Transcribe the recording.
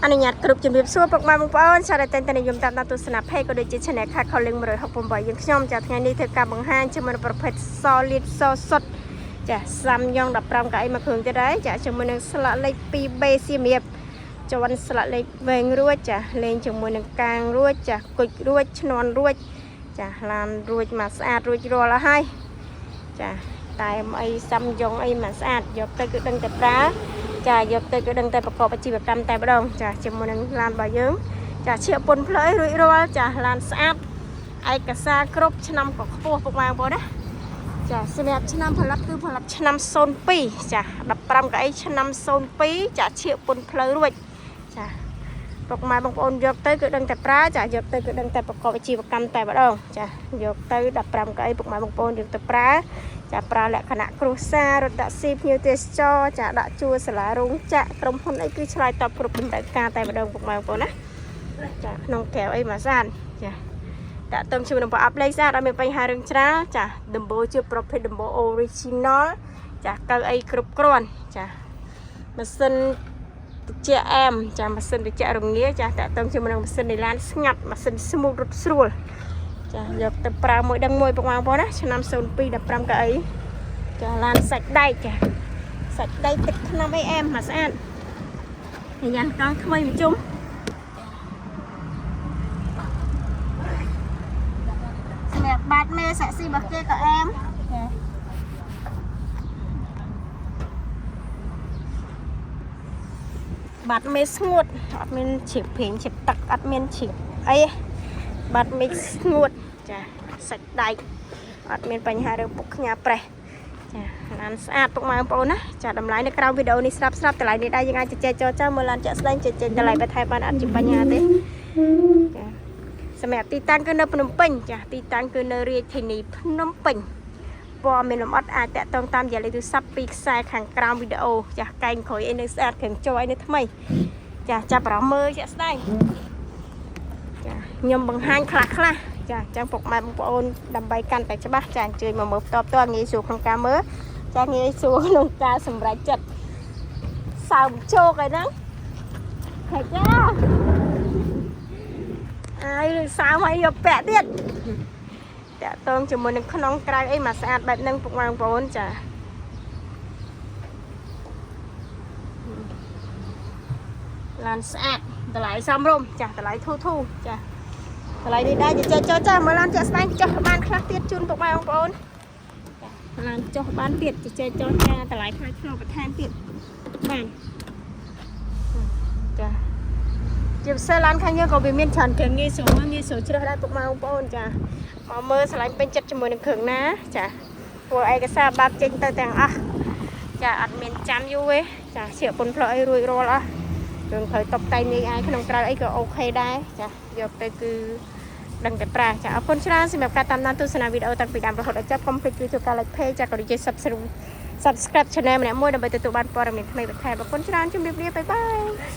អនុញ្ញាតគ្រប់ជំរាបសួរពុកម៉ែបងប្អូនសារតែតែនិយមតាមដានទស្សនា page ក៏ដូចជា Channel ខា Calling 168យើងខ្ញុំចាថ្ងៃនេះធ្វើការបង្ហាញជាមួយនឹងប្រភេទ Solid សសុតចាសាំយ៉ង15កៅអីមកគ្រឿងទៀតហើយចាជាមួយនឹងស្លាកលេខ 2B សៀមរាបជាន់ស្លាកលេខវែងរួចចាលេងជាមួយនឹងកាងរួចចាគុជរួចឈ្នន់រួចចាឡានរួចមកស្អាតរួចរាល់អស់ហើយចាតែមអីសាំយ៉ងអីមកស្អាតយកទៅគឺដឹងតែប្រើ ចាយកទៅគឺដឹងតែប្រកបអាជីវកម្មតែម្ដងចាជាមួយនឹងឡានរបស់យើងចាឈៀកពុនផ្លូវរួចរាល់ចាឡានស្អាតឯកសារគ្រប់ឆ្នាំក៏ខ្ពស់ពុកម៉ែបងប្អូនណាចាសម្រាប់ឆ្នាំផលិតគឺផលិតឆ្នាំ02ចា15កៅអីឆ្នាំ02ចាឈៀកពុនផ្លូវរួចចាពុកម៉ែបងប្អូនយកទៅគឺដឹងតែប្រើចាយកទៅគឺដឹងតែប្រកបអាជីវកម្មតែម្ដងចាយកទៅ15កៅអីពុកម៉ែបងប្អូនយកទៅប្រើ ចាប្រើលក្ខណៈគ្រួសាររថតាក់ស៊ីភ្ញៀវទេសចរចាដាក់ជួលសាលារោងចក្រក្រុមហ៊ុនអីគឺឆ្លើយតបគ្រប់តម្រូវការតែម្ដងពុកម៉ែបងប្អូនណាចាក្នុងកែវអីមកស្អាតចាតាក់ទងជាមួយនឹងប្រអប់លេខស្អាតអត់មានបញ្ហារឿងច្រាលចាដំបូលជាប្រភេទដំបូល original ចាកៅអីគ្រប់គ្រាន់ចាម៉ាស៊ីនត្រជាក់អែមចាម៉ាស៊ីនត្រជាក់រងាចាតាក់ទងជាមួយនឹងម៉ាស៊ីននៃឡានស្ងាត់ម៉ាស៊ីន smooth រត់ស្រួលចាយកទៅប្រើមួយដឹងមួយពុកម៉ែបងប្អូនណាឆ្នាំ02 15កៅអី ចាឡានសាច់ដែកចាសាច់ដែកទឹកថ្នាំអីអែមមកស្អាតញ៉ាំកង់ថ្មីមួយជុំសម្រាប់បាតមេសាក់ស៊ីរបស់គេក៏អែមចាបាតមេស្ងួតអត់មានជ្រាបព្រីងជ្រាបទឹកអត់មានជ្រាបអីទេបាតមេស្ងួតចាសាច់ដែកអត់មានបញ្ហារឿងពុកខ្ញាប្រេះ ចាឡានស្អាតពុកម៉ែបងប្អូនណាចាតម្លៃនៅក្រៅវីដេអូនេះស្រាប់ស្រាប់តម្លៃនេះដែរយើងអាចជជែកចរចាមើលឡានចាក់ស្ដែងជជែកតម្លៃបន្ថែមបានអត់ជាបញ្ហាទេចាសម្រាប់ទីតាំងគឺនៅភ្នំពេញចាទីតាំងគឺនៅរាជធានីភ្នំពេញព័ត៌មានលម្អិតអាចតាក់ទងតាមរយៈលេខទូរស័ព្ទពីខ្សែខាងក្រោមវីដេអូចាកែងក្រោយអីនៅស្អាតគ្រឿងចុយអីនៅថ្មីចាចាប់អារម្មណ៍មើលជាក់ស្ដែងចាខ្ញុំបង្ហាញខ្លះខ្លះចាអញ្ចឹងពុកម៉ែបងប្អូនដើម្បីកាន់តែច្បាស់ចាអញ្ជើញមកមើលផ្ទាល់ផ្ទាល់ងាយស្រួលក្នុងការមើល ចាងាយស្រួលក្នុងការសម្រេចចិត្តសើមជោគអីហ្នឹងហើយចាអាយនឹងសើមឲ្យយកពាក់ទៀតតាក់ទងជាមួយនឹងក្នុងក្រៅអីមកស្អាតបែបហ្នឹងពុកម៉ែបងប្អូនចាឡានស្អាតតម្លៃសមរម្យចាតម្លៃធូរធូរចាតម្លៃនេះដែរជជែកចុះចាមើលឡានចាក់ស្ដែងចុះបានខ្លះទៀតជូនពុកម៉ែបងប្អូន ឡានចុះបានទៀតជជែកចរចាតម្លៃថ្លៃថ្នូរបន្ថែមទៀតបានចាជាពិសេសឡានខាងយើងក៏វាមានច្រើនគ្រឿងងាយស្រួលមើលងាយស្រួលជ្រើសដែរពុកម៉ែបងប្អូនចាមកមើលឆ្លាញ់ពេញចិត្តជាមួយនឹងគ្រឿងណាចាព្រោះឯកសារបាក់ចេញទៅទាំងអស់ចាអត់មានចាំយូរទេចាជាពុនផ្លូវអីរួចរាល់អស់រឿងត្រូវតុបតែងនេះឯងក្នុងក្រៅអីក៏OK ដែរចាយកទៅគឺ ដឹងតែប្រាចាអរគុណច្រើនសម្រាប់ការតាមដានទស្សនាវីដេអូតាំងពីដើមរហូតដល់ចប់កុំភ្លេចជួយធ្វើការ like page ចាក៏ដូចជា subscribe channel ម្នាក់មួយដើម្បីទទួលបានព័ត៌មានថ្មីបន្ថែមអរគុណច្រើនជម្រាបលាbye bye.